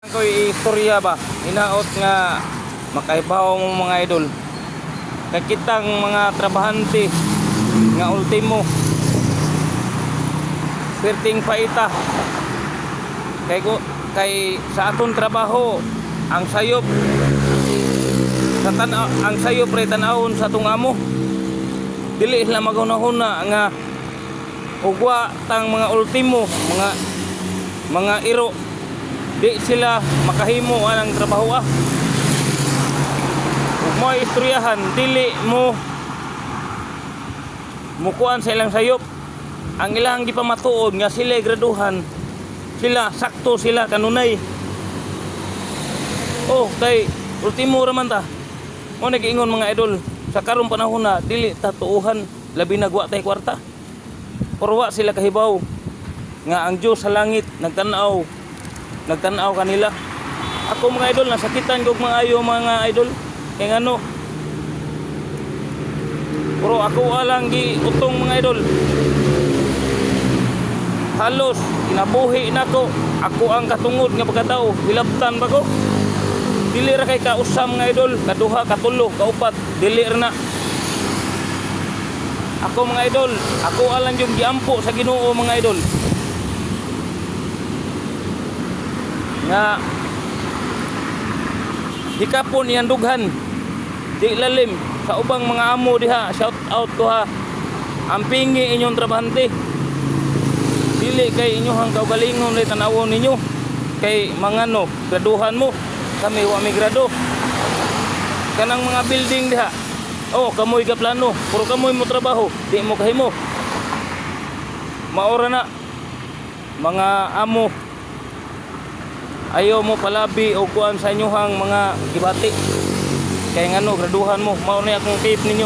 Ko'y istorya ba, hinaot nga makahibaw mo, mga idol. Kay kitang mga trabahante nga ultimo perting paita kay kay sa aton trabaho ang sayop sa tan ang sayop ray tan-awon sa atong amo. Dili sila maghunahuna nga ugwa tang mga ultimo, mga iro, di sila makahimo anang trabaho ah. Ug mo istoryahan, dili mo mukuan sa ilang sayop. Ang ilang gipamatuod nga sila graduhan sila, sakto sila kanunay. Oh, kay ultimo ra man ta mo. Nag-ingon, mga idol, sa karong panahon na dili ta tuuhan, labi na wa tay kwarta. Pero wa sila kahibaw nga ang Dios sa langit nagtan-aw, nagtan-aw kanila. Ako, mga idol, nasakitan kog mga ayo, mga idol, kay ngano, pero ako alang gi utong, mga idol. Halos kinabuhi nako, ako ang katungod nga pagkatao, hilabtan ba ko. Dili ra kay kausam, mga idol, kaduha, katulo, kaupat, dili ra na. Ako, mga idol, ako alang yung giampo sa Ginoo, mga idol. Nga hikapon iyang dughan di lalim sa ubang mga amo diha, shout out ko ha. Ang pingi inyong trabahante, dili kay inyong kaugalingon lay tanawon ninyo. Kay mga no graduhan mo, kami wa mi grado. Kanang mga building diha, oh, kamoy ka plano, puro kamoy mo trabaho, di mo kahimo. Maora na, mga amo, ayaw mo palabi o kuan sa inyohang mga gibati kay ngano graduhan mo. Mao ni akong tip ninyo.